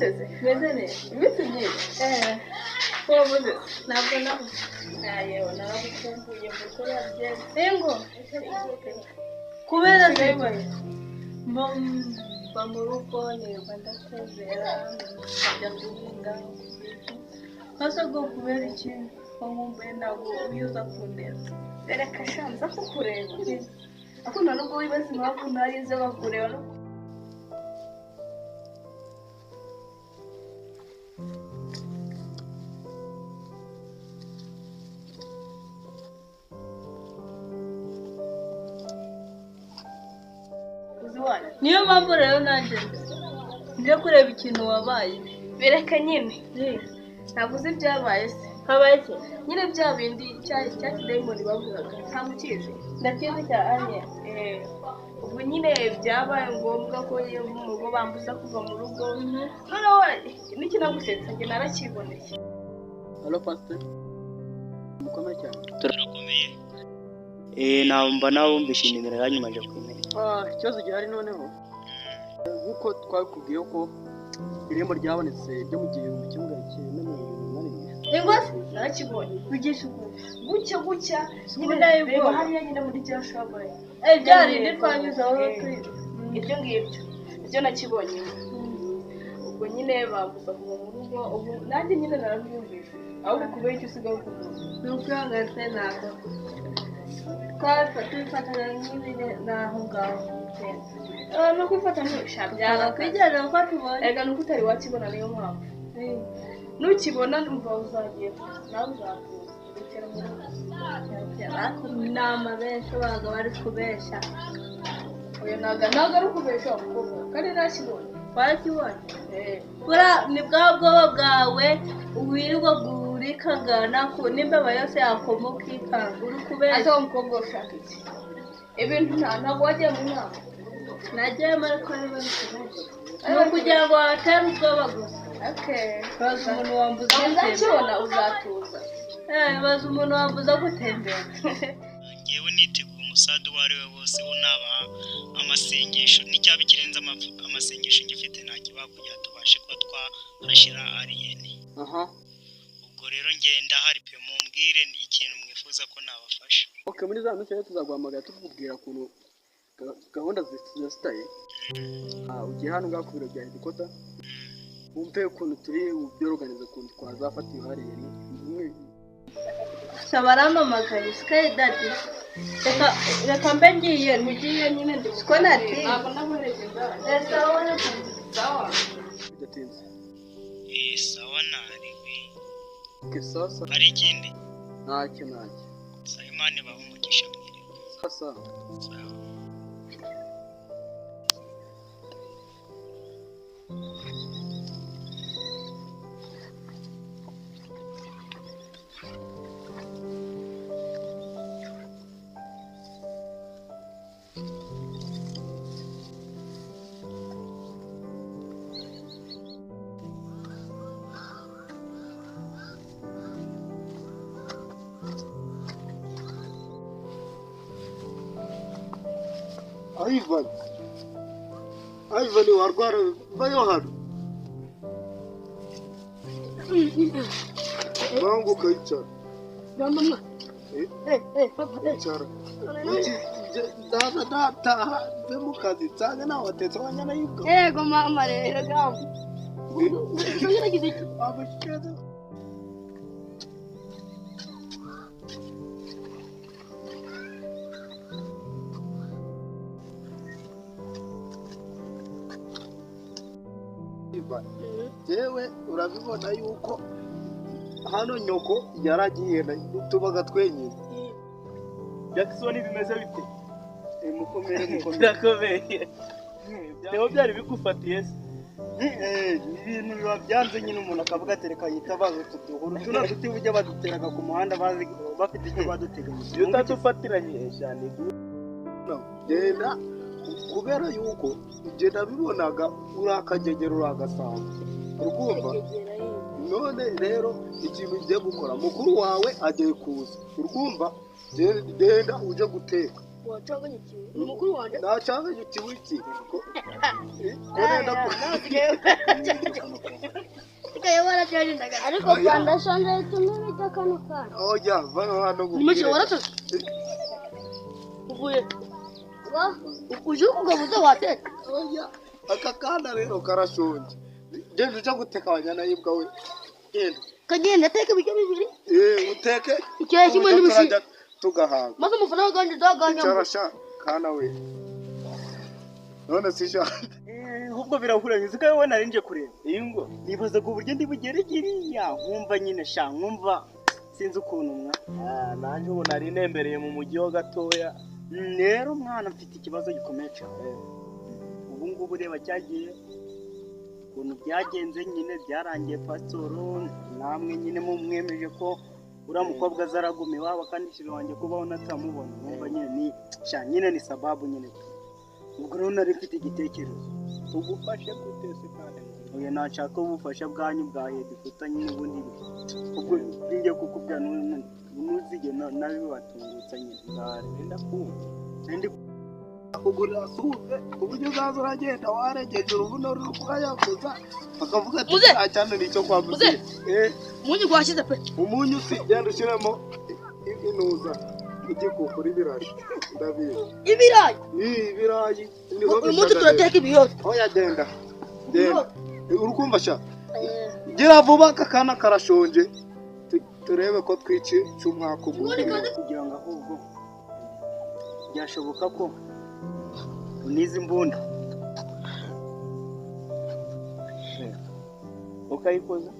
Biteze. Meze neza. Iminsi myinshi. Ko wabuze? Ntabwo nabuze. Yewe naragukumbuye mu gukora byinshi. Ingo. Kubera zebaye. Mba mu rugo nirirwa ndatembera nkajya guhinga hasa ngo kubera iki ko nkumbuye ntabwo uyuza kundeba. Reka sha nza kukureba. Ariko nta nubwo wibaza impamvu ntari nza bakureba no Niyo mpamvu rero nanjye nje kureba ikintu wabaye. Bireka nyine. Ntabwo uzi ibyabaye se. Habaye iki? Nyine bya bindi cya kidayimoni bavugaga. Ntabwo ukizi. Ndakizi cya Anya. Ubwo nyine byabaye ngombwa ko mu rugo bambuza kuva mu rugo. Noneho n'ikinagusetsa njye narakiboneye. Hello pastor. Mukomeye cyane. Turakomeye. Namba nabumvishe nimero yanyu maje kumenya. Ikibazo gihari noneho nk'uko twabikubwiye ko irembo ryabonetse ryo mu 1971. Ingo se? Narakibonye. Vugisha ukuri. Gutya gutya nyine Ndayibona. hariya nyine muri rya shabaye. Bya rindi twanyuzeho turi. Ibyo ngibyo. Ibyo nakibonye. Ubwo nyine bambuza kuva mu rugo, ubu nanjye nyine narabyumvise. Ahubwo kubera icyo usigaye ukuvuga. Ni ukwihangana ntabwo. Twabifatanya nk'ibiri n'aho ngaho. No kwifata ntibisha Byagakwigerera uko tubonye. Erega nuko utari wakibona niyo mpamvu. Nukibona numva uzagiye nawe uzakuza. Wicara mu rugo. Inama benshi babaga bari kubeshya. Oya ntabwo ari ukubeshya umukobwa kandi nakibonye. Warakibonye? Buriya ni bwa bwoba bwawe wirirwa urikangana ku n'imbeba yose yakoma ukikanga uri kubeshya. Ese uwo mukobwa ushaka iki? Ibintu ntabwo wagiye mu nama. Nagiyemo ariko ari bari kubeshya. Ni ukugira ngo watere ubwoba gusa. Baza umuntu wambuza gutembera. Uzakibona uzatuza. Baza umuntu wambuza gutembera. Ngewe niteguye umusada uwo ari we wose wo nabaha amasengesho n'icyaba kirenze amasengesho ngifite ntakibaha kugira tubashe kuba twahashyira alien. Ubwo rero ngenda hari pe mumbwire ikintu mwifuza ko nabafasha. Okay, muri za minsi rero tuzaguhamagara tukubwira ukuntu gahunda zisitaye. Ugiye hano ngaho ku biro bya headquarter wumve ukuntu turi byorganize ukuntu twazafata iyo alien. Gusa baramamagaye Sky Daddy. Reka mbe ngiye Mugiye nyine ndi Siko nati. Ntabwo naboneje inzara. Sawa. Sawa. Bidatinze. Sawa naribi. Okay, sasa. Hari ikindi? Ntacyo. Sawa, Imana ibahe umugisha mwiriwe. Sasa. Sawa. Ivan warwara vayo hano. Banguka icara. Icara. Ndaza ndataha mve mu kazi nsange nawe watetse abanyana y'ubwo. Yego mama rero gamu. Jewe urabibona yuko hano nyoko yaragiye tubaga twenyine. Jackson bimeze bite? Mukomere mukomere. Birakomeye. Leo byari bigufatiye se? Ibintu biba byanze nyine umuntu akavuga ati reka yitabaze tuduhuru. Tuno duti bujya baduteraga ku muhanda bazi bafite icyo baduteganyije. Iyo utadufatiranye cyane. Genda kubera yuko njye nabibonaga urakagegera uragasanga. Urumva? None rero ikintu ugiye gukora mukuru wawe agiye kuza. Urumva? Genda uje guteka. Wacanganyikiwe ni mukuru wanjye. Nacanganyikiwe iki? Ko nenda Ariko Rwanda shanje tumwe bijya kano kana. Oya, bano hano Nimeke warataze. Uvuye. Uje kugabuza wateka. Oya, aka kana rero karashonje. Genda uja guteka abanyana y'imbwa we. Genda. Kagenda ateka ibiryo bibiri. Uteke. Icyayi kimwe n'ibishimbo. Tugahaga. Maze amafaranga ganjye ndaganya. Icara sha kana we. None si sha. Ahubwo birahuranye uzi ko wowe narinje kureba. Ingo nibaza ku buryo ndi bugere kiriya nkumva nyine sha nkumva sinzi ukuntu mwa. Nanjye ubu nari nembereye mu mujyi ho gatoya. Rero mwana mfite ikibazo gikomeye cyane. Ubu ngubu reba cyagiye ukuntu byagenze nyine byarangiye pasitoro namwe nyine mumwemeje ko uriya mukobwa azaraguma iwabo kandi shiri wanjye kubaho natamubona nkumva nyine ni sha nyine ni sababu nyine. Ubwo rero nari mfite igitekerezo tugufashe gute se kandi? Oya nashaka ubufasha bwanyu bwa headquarter nyine ubundi ubwo ngiye kukubwira ntuzige nabibatungutsa nyine. Ndakumva. Ndi kugurira suve ku buryo uzaza uragenda waregeje urubuno ruri kuyavuza bakavuga ati cyane nicyo kwa muze. Umunyu gwashize pe. Umunyu si genda ushyiremo inuza igikukuri ibirayi ndabizi. Ibirayi? Ibirayi niho uyu munsi turateka ibiyote. Oya genda. Genda. Urukumva sha? Gira vuba aka kana karashonje. Turebe ko twica umwaka umwe kugira ngo ahubwo byashoboka ko unize imbunda ukayikoza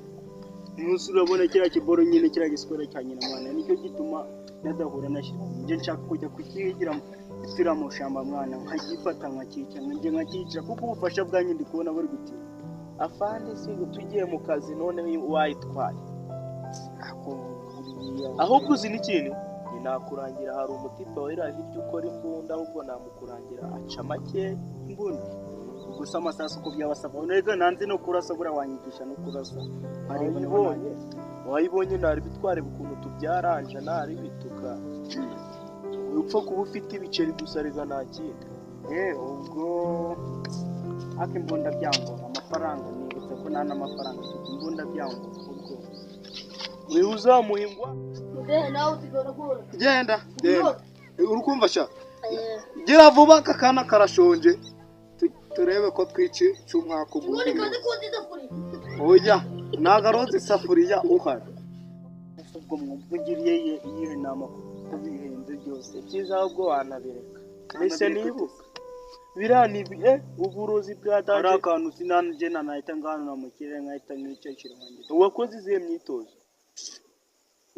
umunsi urabona kiriya kiboro nyine kiriya gisikora cya nyina mwana nicyo gituma nadahura na shira. Njye nshaka kujya kukigira turi mu shamba mwana nkagifata nkakica njye nkakica kuko ubufasha bwanyu ndi kubona bari gutinda. Afande si tugiye mu kazi none wayitwaye ahubwo uzi n'ikintu nakurangira hari umutipe wera hirya ukora imbunda ahubwo namukurangira aca make imbunda gusa amasasu ko byabasaba nega nanze no kurasa bura wanyigisha no kurasa wayibonye wayibonye nari bitware ukuntu tubyaranja nari bituka upfa kuba ufite ibiceri gusa rega nta kindi. Ubwo aka imbunda byangora amafaranga nibutse ko nta n'amafaranga mfite imbunda byangora ubwo wewe uzamuhingwa. Genda genda. Urukumva sha? Gira vuba aka kana karashonje. Turebe ko twica umwaka umwe. Oya nagaroze isafuriya uhari. Ubwo mwumvugiriye iyihe nama ko bihenze byose cyiza ahubwo wanabireka. Ese nibuka birani uburozi bwa danje ari akantu sinanje nanahita ngana mu kirere nkahita nkicecera wanjye. Wakoze izihe myitozo?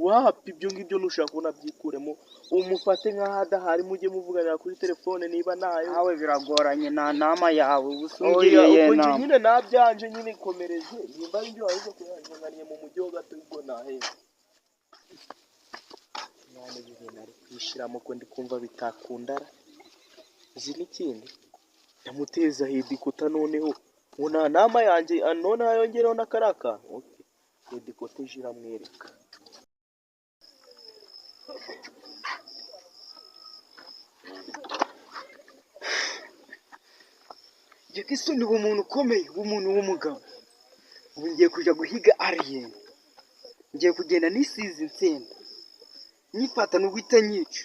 Wapi ibyo ngibyo nushaka kubona byikuremo umufate nkaho adahari mujye muvuganira kuri telefone niba nayo. Nawe biragoranye nta nama yawe ubusungiriye ye nama. Nyine nabyanje nyine komereze nimba ibyo waruze kuyanjanganye mu mujyi ho gato ubwo nahera. Mwana ibintu ari kwishiramo ko ndi kumva bitakundara. Uzi n'ikindi ndamuteza hedikota noneho ngo nta nama yanjye none yongereho n'akaraka. Okay. Hedikota ije iramwereka. Jackson ni umuntu ukomeye, umuntu w'umugabo. Ubu ngiye kuja guhiga alien. Ngiye kugenda nisize insenda. Nyifata n'uguhita nyica.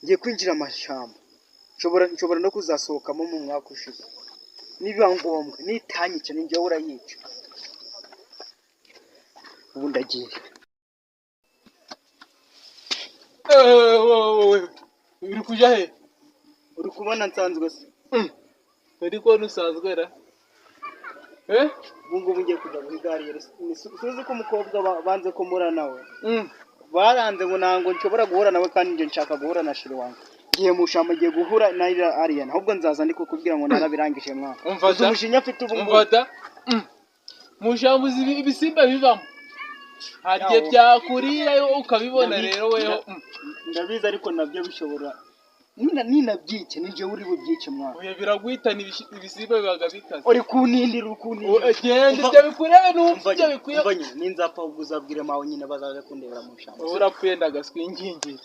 Ngiye kwinjira amashamba. Nshobora no kuzasohokamo mu mwaka ushize. Nibiba ngombwa nitanyica ninjye urayica. Ubu ndagiye. Uri kuja he? Uri kubona nsanzwe se? Uri kubona usanzwe ra? Ubu ngubu ngiye kujya guhiga alien. Suzi ko umukobwa banze ko mura nawe. Baranze ngo ntango nshobora guhura nawe kandi nje nshaka guhura na shiri wanjye. Ngiye mu shamba ngiye guhura na alien. Ahubwo nzaza ndi kukubwira ngo narabirangije mwana. Umva umushinya mfite ubu ngubu. Umva mu shamba uzi ibisimba bivamo. Harye byakurira ukabibona rero weho. Ndabizi ariko nabyo bishobora nina byice nije uri bubyice mwana. Oya biraguhitana ibisimba bibaga bikaze. Uri kunindira uri kunindira. Genda ibyo bikurebe numva ibyo bikwiye. Umva nyine ninzapfa ubwo uzabwire mawe nyine bazaza kundebera mu shamba. Wowe urapfuye ndagaswingingira.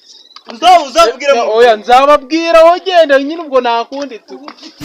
Uzabwire mu Oya, nzababwira, wowe genda nyine, ubwo nakundi tu. Ubu ufite